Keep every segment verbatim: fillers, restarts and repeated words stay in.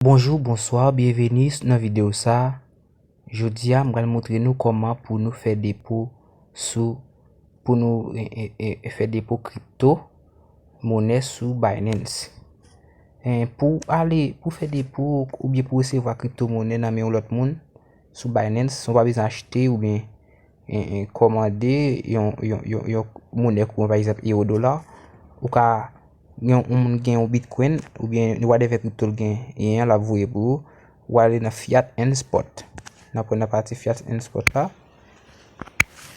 Bonjou, bonswa, byenveni nan videyo sa a. Jodi a, m pral montre nou kòman pou nou fè depo sou, pou nou, e, e, e, fè depo kripto monè sou Binance. E, pou ale, pou fè depo oubyen pou resevwa kripto monè nan men yon lòt moun sou Binance, ou pa bezwen achte oubyen e, e, kòmande yon, yon, yon, yon monè kouran, pa egzanp, ewo, dola, ou ka gen yon moun gen yon bitcoin, oubyen whatever kripto l gen, gen an, l ap voye pou ou, ou ale nan Fiat and Spot. N ap wè nan pati Fiat and Spot la.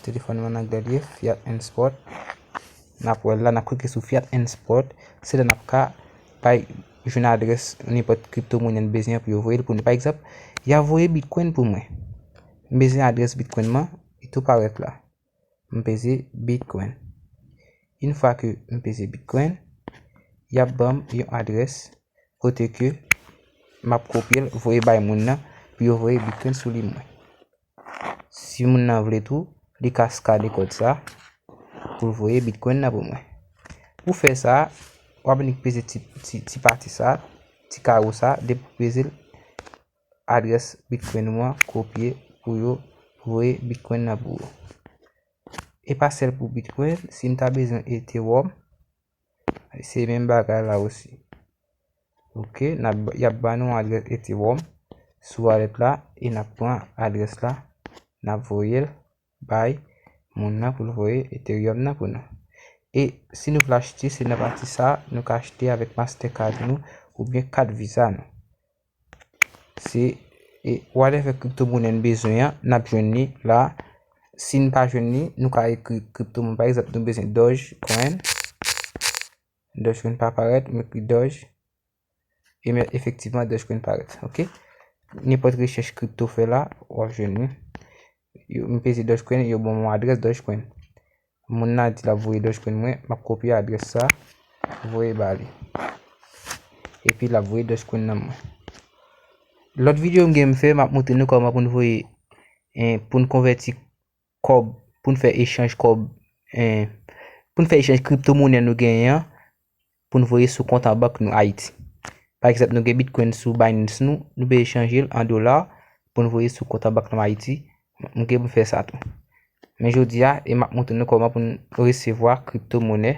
Telefòn mwen an anglè l ye, Fiat and Spot. N ap wè l la, n ap klike sou Fiat and Spot. Se la n ap ka bay, jwenn adrès nenpòt kripto monè n bezwen pou yo voye l pou nou. Pa egzanp, y a voye bitcoin pou mwen. M bezwen adrès bitcoin mwen, li tou parèt la. M peze bitcoin. Yon fwa ke m peze bitcoin, y ap ban m yon adrès kote ke m ap kopye l, voye bay moun nan, pou yo voye bitcoin sou li mwen. Si moun nan vle tou, li ka skane kòd sa pou l voye bitcoin nan pou mwen. Pou fè sa, w ap annik peze ti, ti, ti pati sa, ti kawo sa, depi w peze l, adrès bitcoin ou an kopye pou yo voye bitcoin nan pou ou. E pa sèl pou bitcoin, si n ta bezwen Ethereum, se menm bagay la osi. Ok, n ap, y ap ban nou adrès Ethereum sou wallet la, e n ap pran adrès la, n ap voye l bay moun nan pou l voye Ethereum nan pou nou. E si nou vle achte, se nan pati sa, nou ka achte avèk Mastercard nou oubyen kat Visa nou. Se, e, whatever kripto monè n bezwen an, n ap jwenn li la. Si n pa jwenn li, nou ka ekri kripto monè. Pa egzanp, nou bezwen Dogecoin. Dogecoin pa parèt, m ekri Doge. E men, efektivman, Dogecoin parèt. Ok? Nenpòt rechèch kripto fè la, w ap jwenn li. Yo, m peze Dogecoin, yo ban m yon adrès Dogecoin. Moun nan di l ap voye Dogecoin mwen, m ap kopye adrès sa, voye ba li. Epi l ap voye Dogecoin nan mwen. Lòt videyo m gen m fè, m ap montre nou kòman pou n voye, en, pou n konvèti kòb, pou n fè echanj kòb, en, pou n fè echanj kripto monè nou genyen an, pou n voye sou kont an bank nou Ayiti. Pa egzanp, nou gen bitcoin sou Binance nou, nou bezwen chanje l an dola pou n voye sou kont an bank nou Ayiti. M gen pou m fè sa tou. Men jodi a, e m ap montre nou kòman pou n resevwa kripto monè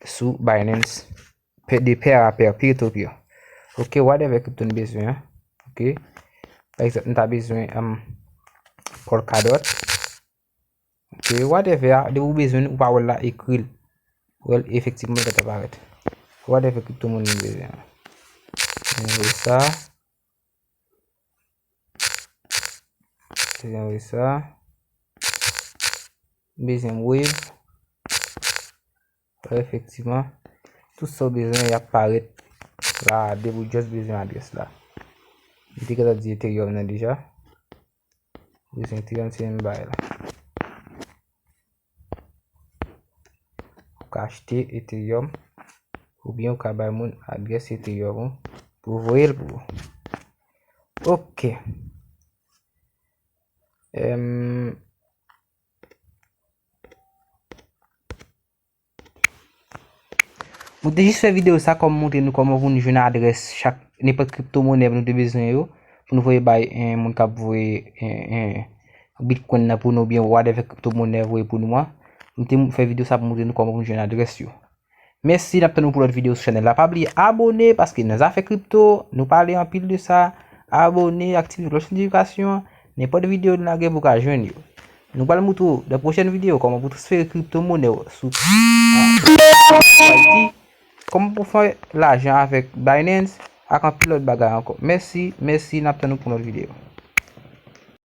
sou Binance, pe-, de pair à pair, peer to peer. Ok, whatever kripto n bezwen an. Ok. Pa egzanp, n ta bezwen, um, Polkadot. Ok, whatever a, depi w bezwen l, ou pa wè l la, ekri l. Ou wè l efektivman gentan parèt. Whatever kripto monè w bezwen an. Mwen voye sa. Mwen voye sa. M bezwen Wave. Wè, efektivman, tout sa w bezwen, y ap parèt la, depi w just bezwen adrès la. M te gentan di Ethereum nan deja. Bezwen Ethereum, se menm bagay la. Ou ka achte Ethereum, oubyen ou ka bay moun adrès Ethereum ou pou voye l pou ou. Ok. Em, Mwen te jis fè videyo sa kòm montre nou kòman pou nou jwenn adrès chak, nenpòt kripto monè nou te bezwen yo, pou nou voye bay, en, moun k ap voye, en, en, bitcoin nan pou nou, oubyen whatever kripto monè voye pou nou an. Mwen te fè videyo sa pou montre nou kòman pou nou jwenn adrès yo. Mèsi, n ap tann nou pou lòt videyo sou chanèl la. Pa bliye abòne, paske nan zafè kripto, nou pale anpil de sa. Abòne, aktive klòch notifikasyon an. Nenpòt videyo nou lage, pou w ka jwenn yo. Nou pral moutre w nan pwochèn videyo kòman pou transfere kripto monè w sou, ah, Haiti, kòman pou fè lajan avèk Binance ak anpil lòt bagay ankò. Mèsi, mèsi, n ap tann nou pou lòt videyo.